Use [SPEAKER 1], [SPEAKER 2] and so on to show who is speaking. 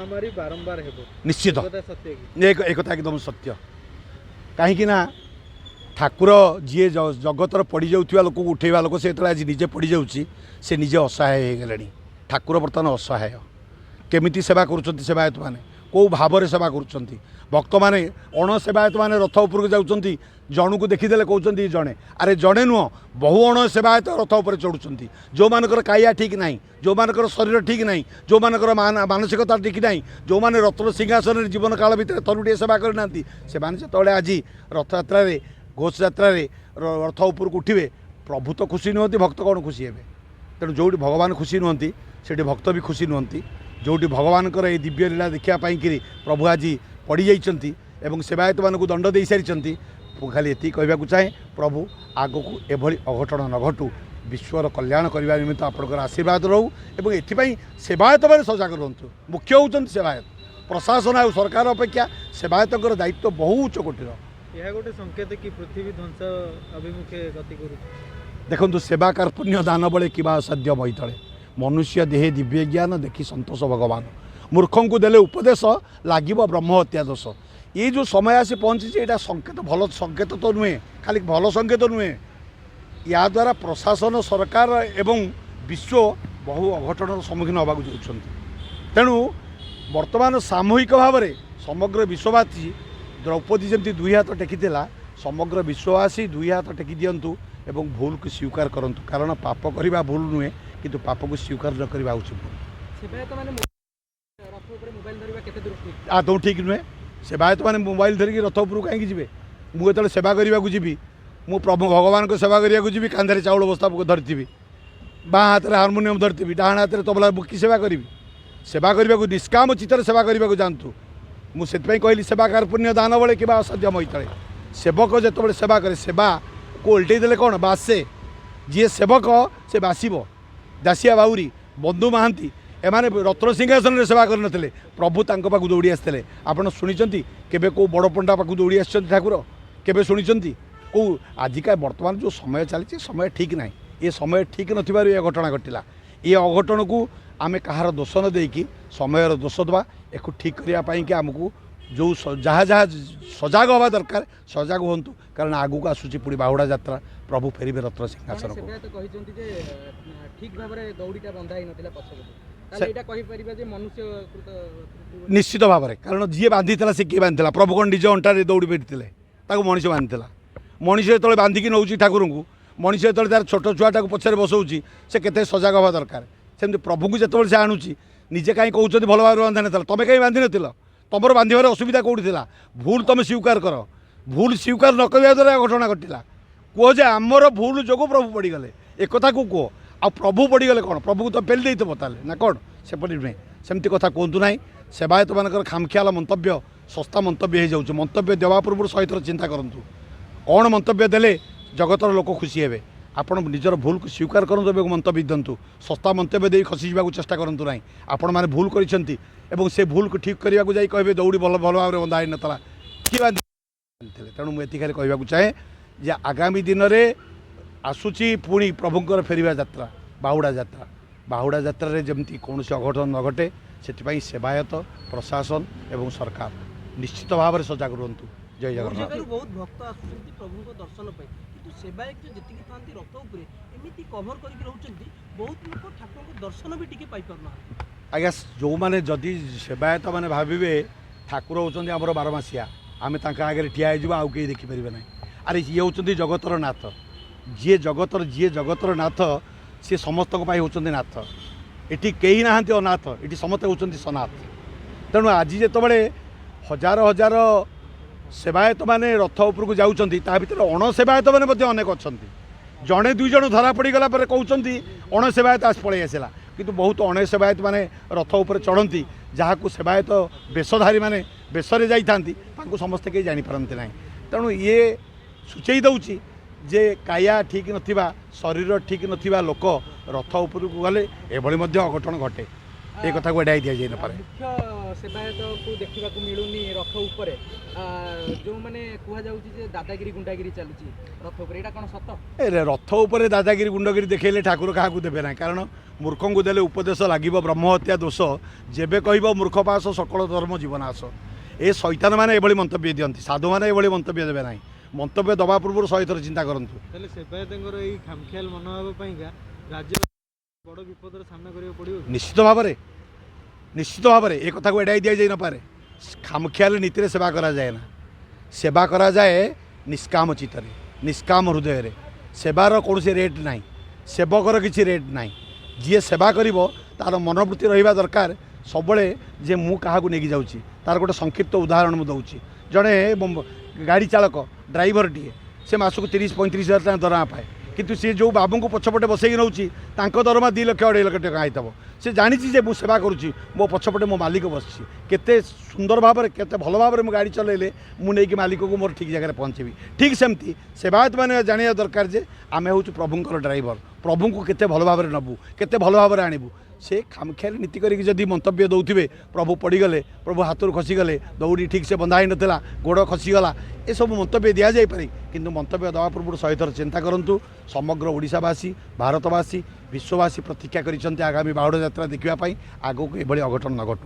[SPEAKER 1] ମହାମାରୀ ବାରମ୍ବାର ହେବ।
[SPEAKER 2] ନିଶ୍ଚିତ।
[SPEAKER 1] ଏକଥା ସତ୍ୟ କି?
[SPEAKER 2] ଏକଥା ଏକଦମ ସତ୍ୟ। କାହିଁକି ନା ଠାକୁର ଯିଏ ଜଗତର ପଡ଼ିଯାଉଥିବା ଲୋକକୁ ଉଠେଇବା ଲୋକ, ସେ ଯେତେବେଳେ ଆଜି ନିଜେ ପଡ଼ିଯାଉଛି, ସେ ନିଜେ ଅସହାୟ ହେଇଗଲେଣି। ଠାକୁର ବର୍ତ୍ତମାନ ଅସହାୟ। କେମିତି ସେବା କରୁଛନ୍ତି ସେବାୟତମାନେ, କେଉଁ ଭାବରେ ସେବା କରୁଛନ୍ତି ଭକ୍ତମାନେ? ଅଣସେବାୟତମାନେ ରଥ ଉପରକୁ ଯାଉଛନ୍ତି, ଜଣକୁ ଦେଖିଦେଲେ କହୁଛନ୍ତି ଜଣେ। ଆରେ ଜଣେ ନୁହଁ, ବହୁ ଅଣସେବାୟତ ରଥ ଉପରେ ଚଢ଼ୁଛନ୍ତି, ଯେଉଁମାନଙ୍କର କାୟା ଠିକ୍ ନାହିଁ, ଯେଉଁମାନଙ୍କର ଶରୀର ଠିକ୍ ନାହିଁ, ଯେଉଁମାନଙ୍କର ମାନସିକତା ଠିକ୍ ନାହିଁ, ଯେଉଁମାନେ ରତ୍ନ ସିଂହାସନରେ ଜୀବନ କାଳ ଭିତରେ ଥରୁଟିଏ ସେବା କରିନାହାନ୍ତି। ସେମାନେ ଯେତେବେଳେ ଆଜି ରଥଯାତ୍ରାରେ, ଘୋଷଯାତ୍ରାରେ ରଥ ଉପରକୁ ଉଠିବେ, ପ୍ରଭୁ ତ ଖୁସି ନୁହନ୍ତି, ଭକ୍ତ କ'ଣ ଖୁସି ହେବେ? ତେଣୁ ଯେଉଁଠି ଭଗବାନ ଖୁସି ନୁହନ୍ତି, ସେଠି ଭକ୍ତ ବି ଖୁସି ନୁହନ୍ତି। ଯେଉଁଠି ଭଗବାନଙ୍କର ଏଇ ଦିବ୍ୟ ଲୀଳା ଦେଖିବା ପାଇଁକିରି ପ୍ରଭୁ ଆଜି ପଡ଼ିଯାଇଛନ୍ତି ଏବଂ ସେବାୟତମାନଙ୍କୁ ଦଣ୍ଡ ଦେଇସାରିଛନ୍ତି। ମୁଁ ଖାଲି ଏତିକି କହିବାକୁ ଚାହେଁ, ପ୍ରଭୁ ଆଗକୁ ଏଭଳି ଅଘଟଣ ନ ଘଟୁ, ବିଶ୍ୱର କଲ୍ୟାଣ କରିବା ନିମିତ୍ତ ଆପଣଙ୍କର ଆଶୀର୍ବାଦ ରହୁ ଏବଂ ଏଥିପାଇଁ ସେବାୟତମାନେ ସଜାଗ ରୁହନ୍ତୁ। ମୁଖ୍ୟ ହେଉଛନ୍ତି ସେବାୟତ। ପ୍ରଶାସନ ଆଉ ସରକାର ଅପେକ୍ଷା ସେବାୟତଙ୍କର ଦାୟିତ୍ୱ ବହୁ ଉଚ୍ଚ କୋଟିର।
[SPEAKER 1] ଏହା ଗୋଟେ ସଂକେତ କି ପୃଥିବୀ ଧ୍ୱଂସ ଅଭିମୁଖେ ଗତି କରୁଛି?
[SPEAKER 2] ଦେଖନ୍ତୁ, ସେବା କାର୍ପଣ୍ୟ ଦାନ ବଳେ କିବା ଅସାଧ୍ୟ ମହିତଳେ, ମନୁଷ୍ୟ ଦେହେ ଦିବ୍ୟ ଜ୍ଞାନ ଦେଖି ସନ୍ତୋଷ ଭଗବାନ। ମୂର୍ଖଙ୍କୁ ଦେଲେ ଉପଦେଶ ଲାଗିବ ବ୍ରହ୍ମ ହତ୍ୟା ଦୋଷ। ଏଇ ଯେଉଁ ସମୟ ଆସି ପହଞ୍ଚିଛି, ଏଇଟା ସଂକେତ, ଭଲ ସଂକେତ ତ ନୁହେଁ, ଖାଲି ଭଲ ସଂକେତ ନୁହେଁ। ୟାଦ୍ୱାରା ପ୍ରଶାସନ, ସରକାର ଏବଂ ବିଶ୍ୱ ବହୁ ଅଘଟଣର ସମ୍ମୁଖୀନ ହେବାକୁ ଯାଉଛନ୍ତି। ତେଣୁ ବର୍ତ୍ତମାନ ସାମୂହିକ ଭାବରେ ସମଗ୍ର ବିଶ୍ୱବାସୀ, ଦ୍ରୌପଦୀ ଯେମିତି ଦୁଇ ହାତ ଟେକିଥିଲା, ସମଗ୍ର ବିଶ୍ୱବାସୀ ଦୁଇ ହାତ ଟେକି ଦିଅନ୍ତୁ ଏବଂ ଭୁଲକୁ ସ୍ୱୀକାର କରନ୍ତୁ। କାରଣ ପାପ କରିବା ଭୁଲ ନୁହେଁ, କିନ୍ତୁ ପାପକୁ ସ୍ୱୀକାର ନ କରିବା ହେଉଛି ଭୁଲ।
[SPEAKER 3] ସେବାୟତମାନେ ରଥ ଉପରେ ମୋବାଇଲ ଧରିବା କେତେ ଦୂର ଠିକ୍?
[SPEAKER 2] ଆଦୌ ଠିକ୍ ନୁହେଁ। ସେବାୟତମାନେ ମୋବାଇଲ ଧରିକି ରଥ ଉପରକୁ କାହିଁକି ଯିବେ? ମୁଁ ଯେତେବେଳେ ସେବା କରିବାକୁ ଯିବି, ମୁଁ ପ୍ରଭୁ ଭଗବାନଙ୍କ ସେବା କରିବାକୁ ଯିବି, କାନ୍ଧରେ ଚାଉଳ ବସ୍ତା ଧରିଥିବି, ବାଁ ହାତରେ ହାରମୋନିୟମ ଧରିଥିବି, ଡାହାଣ ହାତରେ ତବଲା, ମୁଁ କି ସେବା କରିବି? ସେବା କରିବାକୁ ନିଷ୍କାମ ଚିତ୍ତରେ ସେବା କରିବାକୁ ଯାଆନ୍ତୁ। ମୁଁ ସେଥିପାଇଁ କହିଲି, ସେବା କାର୍ପଣ୍ୟ ଦାନ ବଳେ କିମ୍ବା ଅସାଧ୍ୟ ମହିତଳେ। ସେବକ ଯେତେବେଳେ ସେବା କରେ, ସେବାକୁ ଓଲଟେଇ ଦେଲେ କ'ଣ ବାସେ। ଯିଏ ସେବକ ସେ ବାସିବ। ଦାସିଆ ବାଉରୀ, ବନ୍ଧୁ ମହାନ୍ତି, ଏମାନେ ରତ୍ନ ସିଂହାସନରେ ସେବା କରିନଥିଲେ, ପ୍ରଭୁ ତାଙ୍କ ପାଖକୁ ଦୌଡ଼ି ଆସିଥିଲେ। ଆପଣ ଶୁଣିଛନ୍ତି କେବେ କେଉଁ ବଡ଼ ପଣ୍ଡା ପାଖକୁ ଦୌଡ଼ି ଆସିଛନ୍ତି ଠାକୁର? କେବେ ଶୁଣିଛନ୍ତି କେଉଁ? ଆଜିକା ବର୍ତ୍ତମାନ ଯେଉଁ ସମୟ ଚାଲିଛି, ସମୟ ଠିକ୍ ନାହିଁ। ଏ ସମୟ ଠିକ୍ ନଥିବାରୁ ଏ ଘଟଣା ଘଟିଲା। ଏ ଅଘଟଣକୁ ଆମେ କାହାର ଦୋଷ ନ ଦେଇକି ସମୟର ଦୋଷ ଦେବା। ଏକୁ ଠିକ୍ କରିବା ପାଇଁକି ଆମକୁ ଯେଉଁ ଯାହା ଯାହା ସଜାଗ ହେବା ଦରକାର, ସଜାଗ ହୁଅନ୍ତୁ। କାରଣ ଆଗକୁ ଆସୁଛି ପୁଣି ବାହୁଡ଼ା ଯାତ୍ରା, ପ୍ରଭୁ ଫେରିବେ ରତ୍ନ
[SPEAKER 3] ଜଣେ
[SPEAKER 2] ସିଂହାସନକୁ।
[SPEAKER 3] ସେବାୟତ କହିଛନ୍ତି ଯେ ଠିକ୍ ଭାବରେ ଦଉଡ଼ିଟା ବନ୍ଧା ହେଇନଥିଲା ପଛପଟୁ। ତାହେଲେ ଏଇଟା କହିପାରିବା ଯେ ମନୁଷ୍ୟକୃତ ତ୍ରୁଟି ବୋଲି?
[SPEAKER 2] ନିଶ୍ଚିତ ଭାବରେ। କାରଣ ଯିଏ ବାନ୍ଧିଥିଲା, ସେ କିଏ ବାନ୍ଧିଥିଲା? ପ୍ରଭୁ କ'ଣ ନିଜ ଅଣ୍ଟାରେ ଦୌଡ଼ି ଫେରିଥିଲେ? ତାକୁ ମଣିଷ ବାନ୍ଧିଥିଲା। ମଣିଷ ଯେତେବେଳେ ବାନ୍ଧିକି ନେଉଛି ଠାକୁରଙ୍କୁ, ମଣିଷ ଯେତେବେଳେ ତାର ଛୋଟ ଛୁଆଟାକୁ ପଛରେ ବସଉଛି, ସେ କେତେ ସଜାଗ ହେବା ଦରକାର। ସେମିତି ପ୍ରଭୁଙ୍କୁ ଯେତେବେଳେ ସେ ଆଣୁଛି, ନିଜେ କାହିଁ କହୁଛନ୍ତି ଭଲ ଭାବରେ ବାନ୍ଧି ନଥିଲା? ତମେ କାହିଁ ବାନ୍ଧିନଥିଲ? ତମର ବାନ୍ଧିବାର ଅସୁବିଧା କେଉଁଠି ଥିଲା? ଭୁଲ ତମେ ସ୍ୱୀକାର କର। ଭୁଲ ସ୍ୱୀକାର ନ କରିବା ଦ୍ୱାରା ଏ ଘଟଣା ଘଟିଲା। କୁହ ଯେ ଆମର ଭୁଲ ଯୋଗୁଁ ପ୍ରଭୁ ପଡ଼ିଗଲେ, ଏକଥାକୁ କୁହ। ଆଉ ପ୍ରଭୁ ପଡ଼ିଗଲେ କ'ଣ ପ୍ରଭୁକୁ ତ ପେଲି ଦେଇଥିବ ତାହେଲେ ନା କ'ଣ? ସେପରି ନୁହେଁ, ସେମିତି କଥା କୁହନ୍ତୁ ନାହିଁ। ସେବାୟତମାନଙ୍କର ଖାମଖିଆଲ ମନ୍ତବ୍ୟ, ଶସ୍ତା ମନ୍ତବ୍ୟ ହେଇଯାଉଛି। ମନ୍ତବ୍ୟ ଦେବା ପୂର୍ବରୁ 100 ଥର ଚିନ୍ତା କରନ୍ତୁ, କ'ଣ ମନ୍ତବ୍ୟ ଦେଲେ ଜଗତର ଲୋକ ଖୁସି ହେବେ। ଆପଣ ନିଜର ଭୁଲକୁ ସ୍ୱୀକାର କରନ୍ତୁ ଏବଂ ମନ୍ତବ୍ୟ ଦିଅନ୍ତୁ। ଶସ୍ତା ମନ୍ତବ୍ୟ ଦେଇ ଖସିଯିବାକୁ ଚେଷ୍ଟା କରନ୍ତୁ ନାହିଁ। ଆପଣମାନେ ଭୁଲ କରିଛନ୍ତି ଏବଂ ସେ ଭୁଲକୁ ଠିକ୍ କରିବାକୁ ଯାଇ କହିବେ ଦୌଡ଼ି ଭଲ ଭଲ ଭାବରେ ବନ୍ଧା ହେଇନଥିଲା, କିଏ ବାନ୍ଧିଥିଲେ? ତେଣୁ ମୁଁ ଏତିକି ଖାଲି କହିବାକୁ ଚାହେଁ ଯେ ଆଗାମୀ ଦିନରେ ଆସୁଛି ପୁଣି ପ୍ରଭୁଙ୍କର ଫେରିବା ଯାତ୍ରା, ବାହୁଡ଼ା ଯାତ୍ରା। ବାହୁଡ଼ା ଯାତ୍ରାରେ ଯେମିତି କୌଣସି ଅଘଟଣ ନ ଘଟେ, ସେଥିପାଇଁ ସେବାୟତ, ପ୍ରଶାସନ ଏବଂ ସରକାର ନିଶ୍ଚିତ ଭାବରେ ସଜାଗ ରୁହନ୍ତୁ। ଜୟ
[SPEAKER 4] ବହୁତ
[SPEAKER 2] ଜଗନ୍ନାଥ।
[SPEAKER 4] ଜାଗାରୁ ବହୁତ ଭକ୍ତ ଆସୁଛନ୍ତି ପ୍ରଭୁଙ୍କ ଦର୍ଶନ ପାଇଁ, କିନ୍ତୁ ସେବାୟତ ଯେତିକି ଥାନ୍ତି ରଥ ଉପରେ ଏମିତି କଭର କରିକି ରହୁଛନ୍ତି, ବହୁତ ଲୋକ ଠାକୁରଙ୍କ ଦର୍ଶନ ବି ଟିକେ ପାଇପାରୁନାହାନ୍ତି।
[SPEAKER 2] ଆଜ୍ଞା, ଯେଉଁମାନେ ଯଦି ସେବାୟତ ମାନେ ଭାବିବେ ଠାକୁର ହେଉଛନ୍ତି ଆମର ବାରମାସିଆ, ଆମେ ତାଙ୍କ ଆଗରେ ଠିଆ ହେଇଯିବୁ, ଆଉ କେହି ଦେଖିପାରିବେ ନାହିଁ। ଆରେ ଇଏ ହେଉଛନ୍ତି ଜଗତର ନାଥ। ଯିଏ ଜଗତର ନାଥ, ସିଏ ସମସ୍ତଙ୍କ ପାଇଁ ହେଉଛନ୍ତି ନାଥ। ଏଠି କେହି ନାହାନ୍ତି ଅନାଥ, ଏଠି ସମସ୍ତେ ହେଉଛନ୍ତି ସନାଥ। ତେଣୁ ଆଜି ଯେତେବେଳେ ହଜାର ହଜାର ସେବାୟତମାନେ ରଥ ଉପରକୁ ଯାଉଛନ୍ତି, ତା ଭିତରେ ଅଣସେବାୟତମାନେ ମଧ୍ୟ ଅନେକ ଅଛନ୍ତି। ଜଣେ ଦୁଇ ଜଣ ଧରା ପଡ଼ିଗଲା ପରେ କହୁଛନ୍ତି ଅଣସେବାୟତ ଆସି ପଳେଇ ଆସିଲା। କିନ୍ତୁ ବହୁତ ଅଣସେବାୟତ ମାନେ ରଥ ଉପରେ ଚଢ଼ନ୍ତି, ଯାହାକୁ ସେବାୟତ ବେଶଧାରୀମାନେ ବେଶରେ ଯାଇଥାନ୍ତି, ତାଙ୍କୁ ସମସ୍ତେ କେହି ଜାଣିପାରନ୍ତି ନାହିଁ। ତେଣୁ ଇଏ ସୂଚେଇ ଦେଉଛି ଯେ କାୟା ଠିକ୍ ନଥିବା, ଶରୀର ଠିକ୍ ନଥିବା ଲୋକ ରଥ ଉପରକୁ ଗଲେ ଏଭଳି ମଧ୍ୟ ଅଘଟଣ ଘଟେ। ଏ କଥାକୁ ଏଡ଼ାଇ ଦିଆଯାଇ ନପାରେ।
[SPEAKER 3] ମୁଖ୍ୟ ସେବାୟତକୁ ଦେଖିବାକୁ ମିଳୁନି ରଥ ଉପରେ। ଯେଉଁମାନେ କୁହାଯାଉଛି ଯେ ଦାଦାଗିରି ଗୁଣ୍ଡାଗିରି ଚାଲୁଛି ରଥ ଉପରେ, ଏଇଟା କ'ଣ ସତ?
[SPEAKER 2] ଏ ରଥ ଉପରେ ଦାଦାଗିରି ଗୁଣ୍ଡଗିରି ଦେଖେଇଲେ ଠାକୁର କାହାକୁ ଦେବେ ନାହିଁ। କାରଣ ମୂର୍ଖଙ୍କୁ ଦେଲେ ଉପଦେଶ ଲାଗିବ ବ୍ରହ୍ମହତ୍ୟା ଦୋଷ। ଯେବେ କହିବ ମୂର୍ଖ ପାସ, ସକଳ ଧର୍ମ ଜୀବନାଶ। ଏ ଶୈତାନମାନେ ଏଭଳି ମନ୍ତବ୍ୟ ଦିଅନ୍ତି, ସାଧୁମାନେ ଏଭଳି ମନ୍ତବ୍ୟ ଦେବେ ନାହିଁ। ମନ୍ତବ୍ୟ ଦେବା ପୂର୍ବରୁ 100 ଥର ଚିନ୍ତା କରନ୍ତୁ।
[SPEAKER 1] ତାହେଲେ ସେବାୟତଙ୍କର ଏଇ ଖାମଖିଆଲ ମନୋଭାବ ପାଇଁକା ରାଜ୍ୟ ବଡ଼ ବିପଦର ସାମ୍ନା କରିବାକୁ ପଡ଼ିବ କି?
[SPEAKER 2] ନିଶ୍ଚିତ ଭାବରେ, ନିଶ୍ଚିତ ଭାବରେ ଏ କଥାକୁ ଏଡ଼ାଇ ଦିଆଯାଇ ନପାରେ। ଖାମଖିଆଲ ନୀତିରେ ସେବା କରାଯାଏ ନା। ସେବା କରାଯାଏ ନିଷ୍କାମ ଚିତ୍ତରେ, ନିଷ୍କାମ ହୃଦୟରେ। ସେବାର କୌଣସି ରେଟ୍ ନାହିଁ, ସେବକର କିଛି ରେଟ୍ ନାହିଁ। ଯିଏ ସେବା କରିବ ତାର ମନୋବୃତ୍ତି ରହିବା ଦରକାର ସବୁବେଳେ ଯେ ମୁଁ କାହାକୁ ନେଇକି ଯାଉଛି। ତାର ଗୋଟେ ସଂକ୍ଷିପ୍ତ ଉଦାହରଣ ମୁଁ ଦେଉଛି। ଜଣେ ଗାଡ଼ି ଚାଳକ, ଡ୍ରାଇଭରଟିଏ, ସେ ମାସକୁ 30-35 ହଜାର ଟଙ୍କା ଦରମା ପାଏ। କିନ୍ତୁ ସିଏ ଯେଉଁ ବାବୁଙ୍କୁ ପଛପଟେ ବସେଇକି ନେଉଛି, ତାଙ୍କ ଦରମା 2 ଲକ୍ଷ 2.5 ଲକ୍ଷ ଟଙ୍କା ହେଇଥିବ। ସେ ଜାଣିଛି ଯେ ମୁଁ ସେବା କରୁଛି, ମୋ ପଛପଟେ ମୋ ମାଲିକ ବସିଛି। କେତେ ସୁନ୍ଦର ଭାବରେ, କେତେ ଭଲ ଭାବରେ ମୁଁ ଗାଡ଼ି ଚଲେଇଲେ ମୁଁ ନେଇକି ମାଲିକକୁ ମୋର ଠିକ୍ ଜାଗାରେ ପହଞ୍ଚେଇବି। ଠିକ୍ ସେମିତି ସେବାୟତମାନେ ଜାଣିବା ଦରକାର ଯେ ଆମେ ହେଉଛୁ ପ୍ରଭୁଙ୍କର ଡ୍ରାଇଭର। ପ୍ରଭୁଙ୍କୁ କେତେ ଭଲ ଭାବରେ ନେବୁ, କେତେ ଭଲ ଭାବରେ ଆଣିବୁ। ସେ ଖାମଖିଆଲି ନୀତି କରିକି ଯଦି ମନ୍ତବ୍ୟ ଦେଉଥିବେ, ପ୍ରଭୁ ପଡ଼ିଗଲେ, ପ୍ରଭୁ ହାତରୁ ଖସିଗଲେ, ଦଉଡ଼ି ଠିକ୍ ସେ ବନ୍ଧା ହେଇନଥିଲା, ଗୋଡ଼ ଖସିଗଲା, ଏସବୁ ମନ୍ତବ୍ୟ ଦିଆଯାଇପାରେ। କିନ୍ତୁ ମନ୍ତବ୍ୟ ଦେବା ପୂର୍ବରୁ 100 ଥର ଚିନ୍ତା କରନ୍ତୁ। ସମଗ୍ର ଓଡ଼ିଶାବାସୀ, ଭାରତବାସୀ, ବିଶ୍ୱବାସୀ ପ୍ରତୀକ୍ଷା କରିଛନ୍ତି ଆଗାମୀ ବାହୁଡ଼ା ଯାତ୍ରା ଦେଖିବା ପାଇଁ। ଆଗକୁ ଏଭଳି ଅଘଟଣ ନ ଘଟୁ।